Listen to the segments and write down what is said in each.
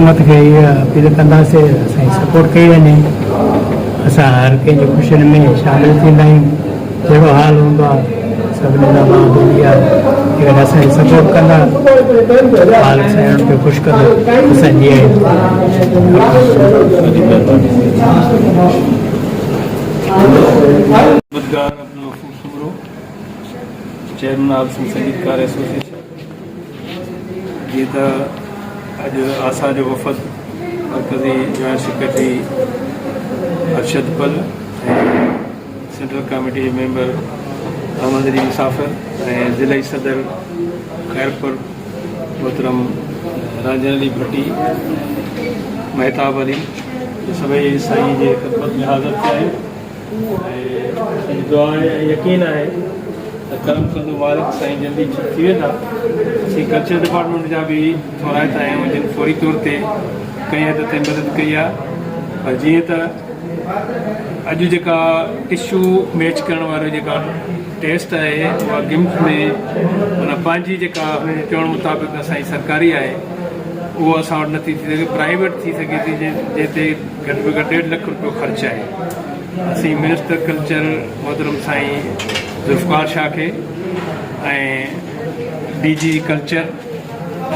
حڪومت کي اها اپيل ڪنداسين ته اسان جي سپورٽ ڪئي وڃي. اسان هر ڪنهن جي خوشين ۾ شامل ٿيندا آهيون. جهڙو حال هوندو آهي سڀني سان ٻانهن ٻيلي آهي. جيڪڏهن اسان جي سپورٽ ڪندا مالڪ سائين انهن کي خوش ڪندو. اسان جي اها وڏي مهرباني. خدمتگار عبدالغفور سومرو چيئرمين آل سنڌ سنگيتڪار ايسوسيئيشن. جيئن ته اڄ آسا جو وفد مرڪزي joint secretary Arshad Pal ۽ central committee جي ميمبر احمد علي مسافر ۽ ضلعي صدر خيرپور محترم رانجهن علي ڀٽي مهتاب علي سڀئي سائين جي خدمت ۾ حاضر ٿيا آهيون. ۽ اسان جي دعا آهي ۽ يقين آهي ته ڪرم ڪندو مالڪ سائين جلدي ٺيڪ ٿي ويندا. اسين ڪلچر ڊپارٽمينٽ جا به ٿورائتا آهيون جن فوري طور تي ڪنهن حد تائين مدد ڪئي آهي پر جيئن ته اڄ جيڪا ٽشو ميچ ڪرڻ وارو جيڪا ٽيسٽ آهي اها گمس ۾ معنيٰ پنهنجي جيڪا هن جي چوڻ مطابق اسان جي سرڪاري آهي اهو اسان وٽ نٿي ٿي سگهي پرائيويٽ ٿي سگهي ٿي جنهن تي گهٽ ۾ گهٽ ڏيڍ لک روپيو خرچ آهي. اسين منسٽر ڪلچر محترم سائين ذوالفقار شاهه کي ۽ ڊي جي ڪلچر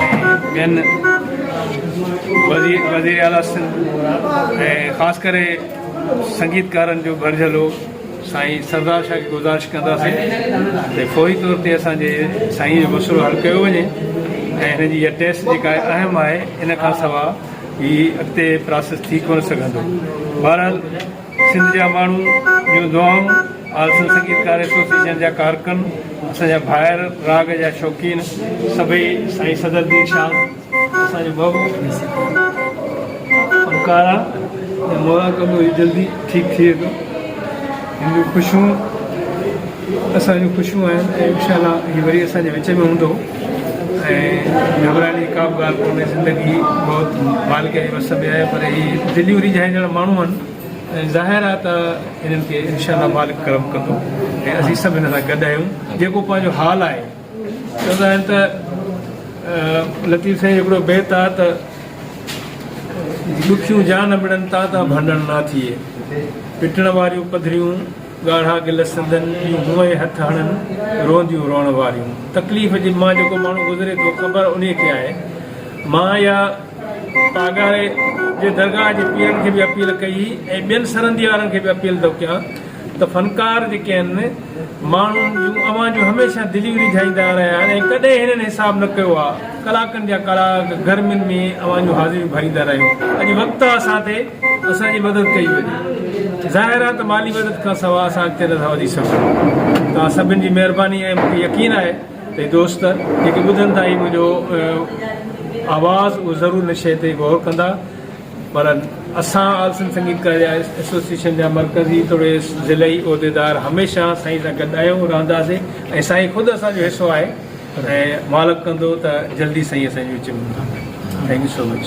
۽ ٻين وزير اعليٰ سنڌ ۽ خاص ڪري سنگيتڪارن جو ڀرجهلو سائين سردار شاهه کي گذارش ڪنداسين ته فوري طور تي اسان جي سائين جو مسئلو حل ڪيو وڃي ۽ هن جي اها ٽيسٽ جيڪا اهم آهي ان کان سواء هي اڳتي پراسيس ٿي ڪونه سگهندو. بهرحال سنڌ جا ماڻهو جون دعائون، آل سنڌ سنگيتڪار ايسوسيئيشن جا ڪارڪن، اسان جا ڀائر، راڳ جا شوقين سڀئي سائين صدر الدين شاهه اسان جو محبوب فنڪار آ ۽ مولا ڪندو هي جلدي ٺيڪ ٿي ويندو. هن جون خوشيون اسان جون خوشيون آهن ۽ انشاء الله هي وري اسان جي وچ ۾ هوندو. ۽ گهٻرائڻ جي ڪا به ڳالهه ڪونهي زندگي موت مالڪ جي وس ۾ آهي پر هي دليون ريجهائيندڙ ماڻهو آهن ۽ ظاهر آهي ته هنن کي انشاء الله مالڪ ڪرم ڪندو ۽ اسين سڀ هن سان گڏ آهيون جيڪو پنهنجو حال آهي چوندا آهن ته لطيف سائين هڪڙو بيت آهي ته ڏکيون جان مڙن تان تان ڀنڊڻ نه ٿئي پٽڻ واريون پڌريون ڳاڙها گل سندن جون هونئن هٿ هڻن روئنديون روئڻ واريون. تڪليف جي مان جيڪو ماڻهو گذري ٿو خبر انهيء کي آهي. مان يا پاڳاري جي درگاهه جي پيرن کي به اپيل ڪئي ۽ ٻين سرندي وارن کي به اپيل ٿو ڪيان ته فنڪار جيڪي آهن ماڻهن جون اوهان جون هميشه دليون ريجهائيندا رهيا آهن ۽ ڪڏهن هنن حساب نه ڪيو آهي ڪلاڪن جا ڪلاڪ گرمين ۾ اوهان جون حاضريون ڀريندا رهيون اڄ وقت آهي اسان تي اسان جي مدد ڪئي وڃي. ظاهر آهي ته مالي مدد کان سواء اسان اڳتي نٿا وڌي سگهون. توهان سڀن جي مهرباني ۽ مون کي يقين آهي ته هي دوست جيڪي ٻڌن ٿا هي منهنجو آواز اهو ضرور ان شيء تي غور ڪندا. پر اسان آل سنڌ سنگيتڪار ايسوسيئيشن جا مرڪزي توڙي ضلعي عهديدار هميشه سائين سان گڏ آهيون رهنداسين ۽ سائين خود اسان جو حصو آهي ۽ مالڪ ڪندو ته جلدي سائين اسان جي وچ ۾ هوندا. Thank you so much.